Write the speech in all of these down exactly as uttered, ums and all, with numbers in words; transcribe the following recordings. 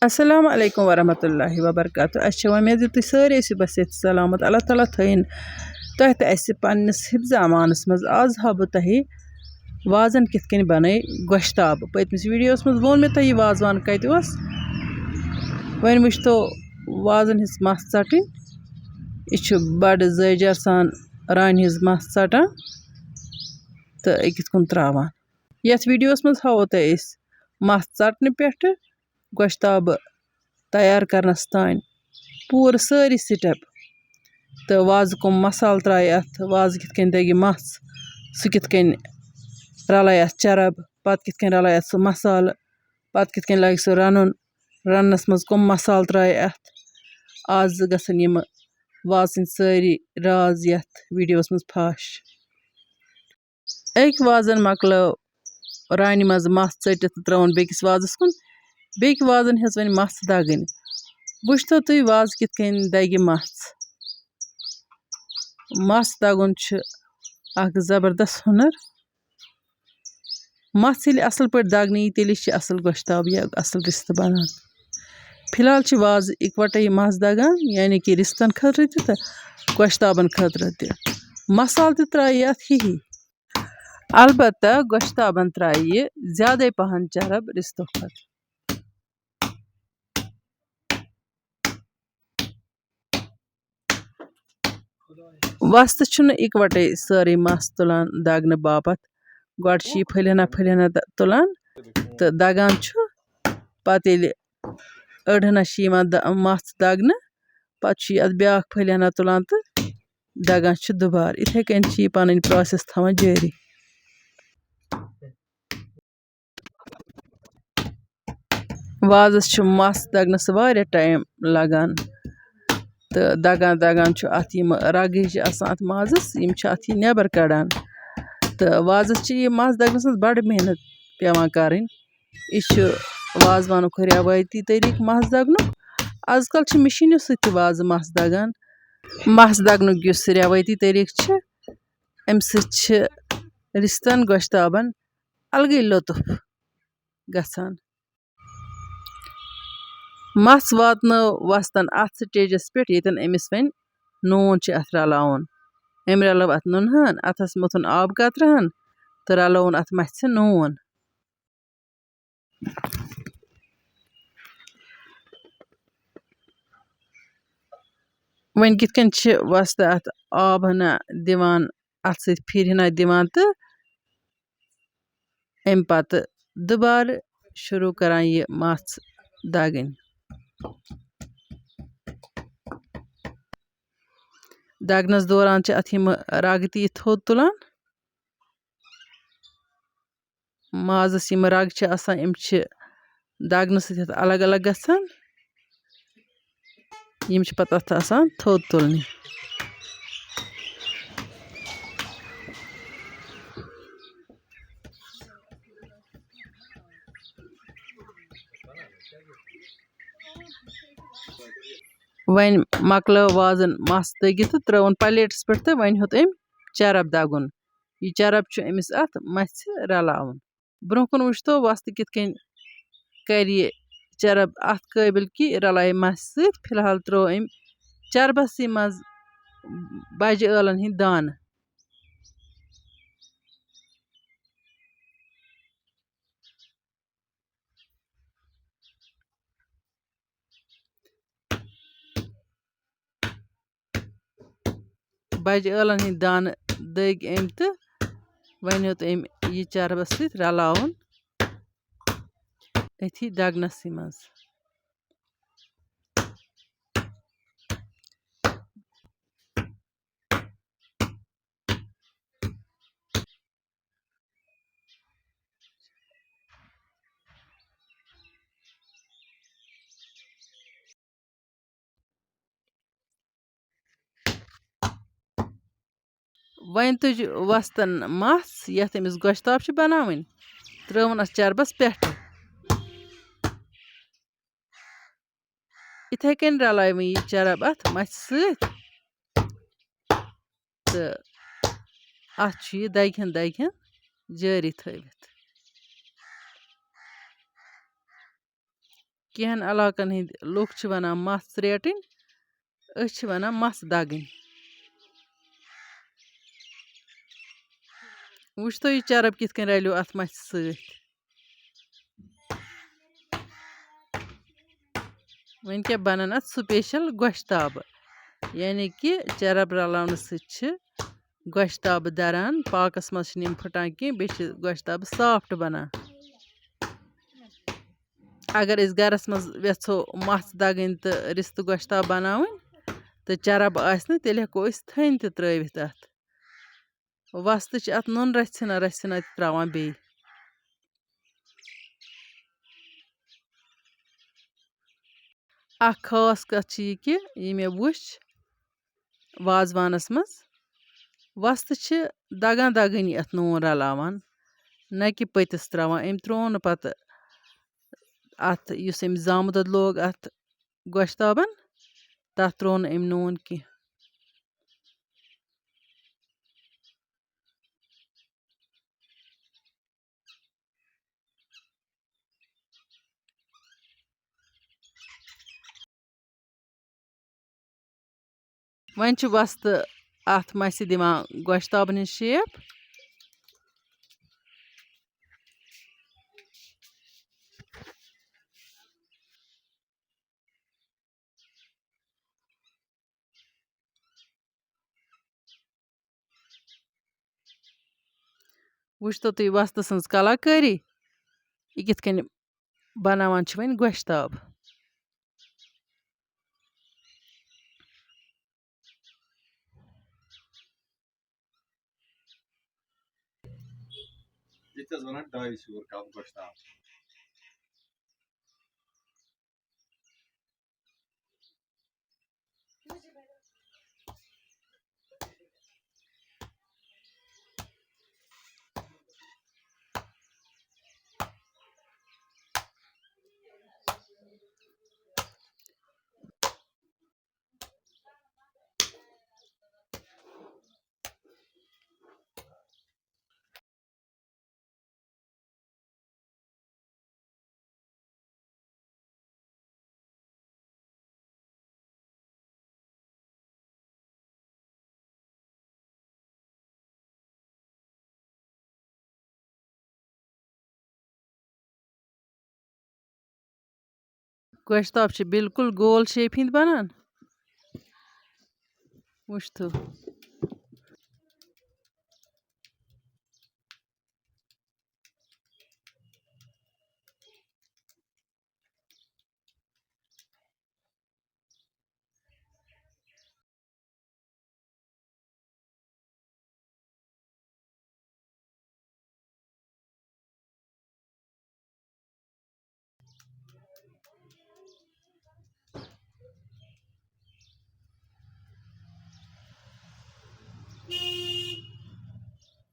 السلام علیکم ورحمۃ اللہ وبرکاتہ۔ اَسہِ چھِ وۄمید زِ تُہۍ سٲری ٲسِو بس ییٚتہِ سلامت۔ اللہ تعالیٰ تھٲیِن تۄہہِ تہٕ اَسہِ پنٛنِس حِفظِ امانَس منٛز۔ آز ہاوٕ بہٕ تۄہہِ وازَن کِتھ کٔنۍ بَنٲے گۄشتاب۔ پٔتمِس ویٖڈیوَس منٛز ووٚن مےٚ تۄہہِ یہِ وازوان کَتہِ اوس۔ وۄنۍ وٕچھتو وازَن ہِنٛز مَژھ ژَٹٕنۍ۔ یہِ چھُ بَڑٕ زٲوِج سان رانہِ ہِنٛز مَژھ ژَٹان تہٕ أکِس کُن ترٛاوان۔ یَتھ ویٖڈیوَس منٛز ہاوو تۄہہِ أسۍ مَژھ ژَٹنہٕ پٮ۪ٹھٕ گۄشتابہٕ تیار کرنَس تام پوٗرٕ سٲری سِٹٮ۪پ تہٕ وازٕ کٕم مصالہٕ ترٛایہِ اَتھ، وازٕ کِتھ کٔنۍ دَگہِ مَژھ، سُہ کِتھ کٔنۍ رَلایہِ اَتھ چرٕب، پَتہٕ کِتھ کٔنۍ رَلایہِ اَتھ سُہ مصالہٕ، پَتہٕ کِتھ کٔنۍ لَگہِ سُہ رَنُن، رَننَس منٛز کٕم مصالہٕ ترٛایہِ اَتھ۔ آز گژھن یِم وازٕ سٕنٛدۍ سٲری راز یَتھ ویٖڈیوَس منٛز فاش۔ أکۍ وازَن مۄکلٲو رانہِ منٛز مَژھ ژٔٹِتھ تہٕ ترٛٲوٕن بیٚکِس وازَس کُن۔ بیٚکہِ وازَن ہیٚژ وۄنۍ مَژھ دَگٕنۍ۔ وٕچھتو تُہۍ وازٕ کِتھ کٔنۍ دَگہِ مَژھ۔ مَژھ دَگُن چھُ اَکھ زبردست ہُنَر۔ مَژھ ییٚلہِ اَصٕل پٲٹھۍ دَگنہٕ یی، تیٚلہِ چھِ اَصٕل گۄشتاب یا اَصٕل رِستہٕ بَنان۔ فی الحال چھِ وازٕ اِکوَٹَے یہِ مَژھ دَگان، یعنی کہِ رِستَن خٲطرٕ تہِ تہٕ گۄشتابَن خٲطرٕ تہِ۔ مصالہٕ تہِ ترٛایہِ اَتھ ہِہی۔ البتہ گۄشتابَن ترٛایہِ یہِ زیادَے پَہَن چرٕب رِستو کھۄتہٕ۔ وۄستہٕ چھُنہٕ اِکوَٹَے سٲرٕے مَژھ تُلان دَگنہٕ باپَتھ۔ گۄڈٕ چھِ یہِ پھٔلۍ ہنا پھٔلۍ ہنا دَ-، تُلان تہٕ دَگان چھُ۔ پَتہٕ ییٚلہِ أڑ ہنا چھِ یِوان دَ-، مَژھ دَگنہٕ، پَتہٕ چھُ یہِ اَتھ بیٛاکھ پھٔلۍ ہنا تُلان تہٕ دَگان چھِ دُبارٕ۔ یِتھَے کٔنۍ چھِ یہِ پَنٕنۍ process تھاوان جٲری۔ وازَس چھُ مَژھ دَگنَس واریاہ time لَگان تہٕ دَگان دَگان چھُ اَتھ یِم رَگہٕ ہِش آسان اَتھ مازَس، یِم چھِ اَتھ یہِ نٮ۪بَر کَڑان۔ تہٕ وازَس چھِ یہِ مَژھ دَگنَس منٛز بَڑٕ محنت پٮ۪وان کَرٕنۍ۔ یہِ چھُ وازوانُک رٮ۪وٲیتی طریٖقہٕ مَژھ دَگنُک۔ آز کَل چھِ مِشیٖنیو سۭتۍ تہِ وازٕ مَژھ دَگان۔ مَژھ دَگنُک یُس رٮ۪وٲیتی طریٖقہٕ چھِ، اَمہِ سۭتۍ چھِ رِستَن گۄشتابَن الگٕے لطف گژھان۔ مَژھ واتنٲو وۄستَن اَتھ stageَس پٮ۪ٹھ، ییٚتٮ۪ن أمِس وۄنۍ نوٗن چھِ اَتھ رَلاوُن۔ أمۍ رَلٲو اَتھ نُنہٕ ہَن، اَتھَس موٚتھُن آب قطرٕ ہَن تہٕ رَلووُن اَتھ مَژھِ نوٗن۔ وۄنۍ کِتھ کٔنۍ چھِ وۄستہٕ اَتھ آب ہنا دِوان، اَتھ سۭتۍ پھِرِ ہنا دِوان تہٕ اَمہِ پَتہٕ دُبارٕ شروٗع کَران یہِ مَژھ دَگٕنۍ۔ دَگنَس دوران چھِ اَتھ یِم رَگہٕ تہِ یہِ تھوٚد تُلان۔ مازَس یِم رَگ چھِ آسان، یِم چھِ دَگنہٕ سۭتۍ اَتھ الگ الگ گژھان۔ یِم چھِ پَتہٕ اَتھ آسان تھوٚد تُلنہِ۔ وۄنۍ مۄکلٲو وازَن مَژھ دٔگِتھ تہٕ ترٛٲوٕن plateَس پٮ۪ٹھ تہٕ وۄنۍ ہیوٚت أمۍ چرٕب دَگُن۔ یہِ چرٕب چھُ أمِس اَتھ مَژھِ رَلاوُن۔ برٛونٛہہ کُن وٕچھتو وۄستہٕ کِتھ کٔنۍ کَرِ یہِ چرٕب اَتھ قٲبِل کہِ رَلایہِ مَژھِ سۭتۍ۔ فی الحال ترٛوو أمۍ چربَسٕے منٛز بَجہِ ٲلَن ہِنٛدۍ دانہٕ۔ بَجہِ ٲلَن ہِنٛدۍ دانہٕ دٔگۍ أمۍ تہٕ وۄنۍ ہیوٚت أمۍ یہِ چربَس سۭتۍ رَلاوُن أتھی دَگنَسٕے منٛز۔ وۄنۍ تُج وۄستَن مَژھ، یَتھ أمِس گۄشتاب چھِ بَناوٕنۍ، ترٛٲوٕن اَتھ چربَس پٮ۪ٹھٕ۔ یِتھَے کٔنۍ رَلایہِ وۄنۍ یہِ چرٕب اَتھ مَژھِ سۭتۍ تہٕ اَتھ چھُ یہِ دَگہِ ہن دَگہِ ہن جٲری تھٲوِتھ۔ کینٛہَن علاقَن ہٕنٛدۍ لُکھ چھِ وَنان مَژھ ژریٹٕنۍ، أسۍ چھِ وَنان مَژھ دَگٕنۍ۔ وٕچھتو، یہِ چرٕب کِتھ کٔنۍ رَلیو اَتھ مَژھِ سۭتۍ۔ وۄنۍ کیٛاہ بَنَن اَتھ سٕپیشَل گۄشتابہٕ، یعنی کہِ چرٕب رَلاونہٕ سۭتۍ چھِ گۄشتابہٕ دَران، پاکَس منٛز چھِنہٕ یِم پھٕٹان کینٛہہ، بیٚیہِ چھِ گۄشتابہٕ سافٹ بَنان۔ اگر أسۍ گَرَس منٛز یَژھو مَژھ دَگٕنۍ تہٕ رِستہٕ گۄشتاب بَناوٕنۍ تہٕ چرٕب آسہِ نہٕ، تیٚلہِ ہٮ۪کو أسۍ تھٔنۍ تہِ ترٛٲوِتھ اَتھ۔ وۄستہٕ چھِ اَتھ نُن رَژھِ ہنا رَژھِ ہنا تہِ ترٛاوان بیٚیہِ۔ اَکھ خاص کَتھ چھِ یہِ کہِ یہِ مےٚ وٕچھ وازوانَس منٛز، وۄستہٕ چھِ دَگان دَگٲنی اَتھ نوٗن رَلاوان، نہ کہِ پٔتِس ترٛاوان۔ أمۍ ترٛوو نہٕ پَتہٕ اَتھ، یُس أمۍ زامہٕ دۄد لوگ اَتھ گۄشتابَن، تَتھ ترٛوو نہٕ أمۍ نوٗن کینٛہہ۔ وۄنۍ چھِ وۄستہٕ اَتھ مَژھِ دِوان گۄشتابَن ہِنٛز شیپ۔ وٕچھتو تُہۍ وۄستہٕ سٕنٛز کلاکٲری، یہِ کِتھ کٔنۍ بَناوان چھِ وۄنۍ گۄشتاب۔ ییٚتہِ حظ وَنان ڈاے سیور کَپ گۄشتاب۔ گۄشتاب چھِ بالکل گول شیپہِ ہِنٛدۍ بَنان۔ وٕچھتو۔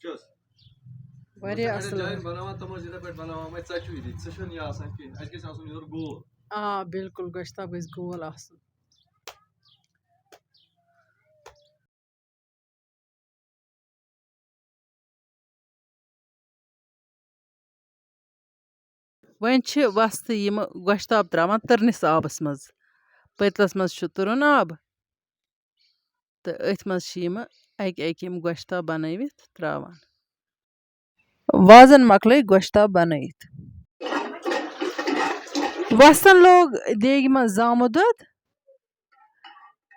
چھُس۔ واریاہ اَصٕل۔ جایَن بَناوان، تِم ٲسۍ یِتھَے پٲٹھۍ بَناوان، وۄنۍ ژَتجی دِتھ، سُہ چھُنہٕ یہِ آسان کینٛہہ، اَسہِ گژھِ آسُن یورٕ گول۔ آ، بِلکُل، گۄشتاب گژھِ گول آسُن۔ وۄنۍ چھِ وۄستہٕ یِم گۄشتاب ترٛاوان تٕرنِس آبَس منٛز۔ پٔتلَس منٛز چھُ تٕرُن آب تہٕ أتھۍ منٛز چھِ یِم اَکہِ اَکہِ یِم گۄشتاب بَنٲوِتھ ترٛاوان۔ وازَن مۄکلٲے گۄشتاب بَنٲوِتھ۔ وۄستَن لوگ دیگہِ منٛز زامُت دۄد۔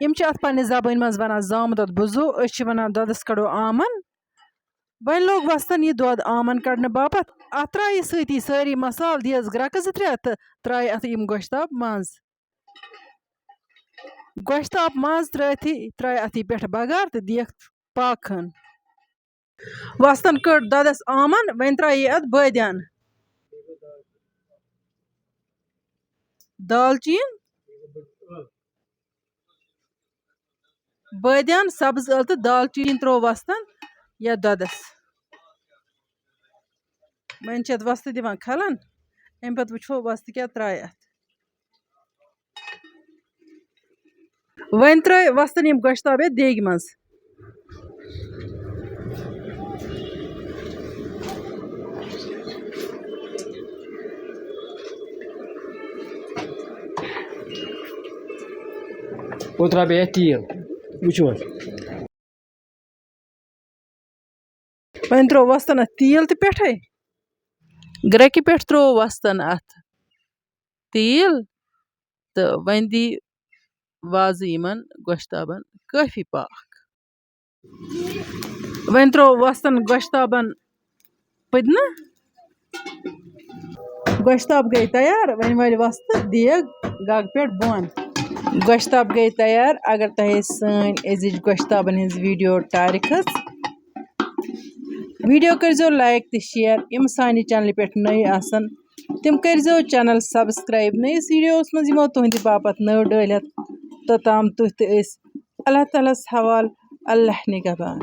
یِم چھِ اَتھ پنٛنہِ زبٲنۍ منٛز وَنان زامہٕ دۄد بُزو، أسۍ چھِ وَنان دۄدَس کَڑو آمَن۔ وۄنۍ لوگ وۄستَن یہِ دۄد آمَن کَڑنہٕ باپَتھ۔ اَتھ ترٛایہِ سۭتی سٲری مصالہٕ، دیٖہَس گرٛٮ۪کہٕ زٕ ترٛےٚ تہٕ ترٛایہِ اَتھ یِم گۄشتاب منٛز۔ گۄشتاب منٛز ترٛٲوتھٕے ترٛایہِ اَتھ یہِ پٮ۪ٹھٕ بَگار تہٕ دِیَکھ پاکہٕ ہَن۔ وۄستَن کٔڑ دۄدَس آمَن، وۄنۍ ترٛایہِ اَتھ بٲدیان، دالچیٖن، بٲدیان، سبٕز ٲلہٕ تہٕ دالچیٖن ترٛوو وۄستَن یَتھ دۄدَس۔ وۄنۍ چھِ اَتھ وۄستہٕ دِوان کھَلَن، اَمہِ پَتہٕ وٕچھو وۄستہٕ کیٛاہ ترٛایہِ اَتھ۔ وۄنۍ ترٛٲے وۄستَن یِم گۄشتاب یَتھ دیگہِ منٛز۔ اوٚترٕ بیٚیہِ اَتھ تیٖل، وٕچھِو حظ۔ وۄنۍ ترٛوو وۄستَن اَتھ تیٖل تہِ پٮ۪ٹھَے، گرٛٮ۪کہِ پٮ۪ٹھ ترٛوو وۄستَن اَتھ تیٖل، تہٕ وۄنۍ دی وازٕ یِمَن گۄشتابَن کٲفی پاکھ۔ وۄنۍ ترٛوو وۄستَن گۄشتابَن پٔدنہٕ۔ گۄشتاب گٔے تیار، وۄنۍ والہِ وۄستہٕ دیگ گَگ پٮ۪ٹھ بۄن۔ گۄشتاب گٔے تیار۔ اگر تۄہہِ سٲنۍ أزِچ گۄشتابَن ہٕنٛز ویٖڈیو ٹارِ کھٔژ، ویٖڈیو کٔرۍزیو like تہٕ share۔ یِم سانہِ چینلہِ پٮ۪ٹھ نٔے آسَن، تِم کٔرۍزیو channel subscribe۔ نٔیِس ویٖڈیوَس منٛز یِمو تُہٕنٛدِ باپَتھ نٔو ڈٲلِتھ۔ توٚتام تُہۍ تہٕ أسۍ اللہ تعالیٰ ہَس حوال۔ اللہ نِگہبان۔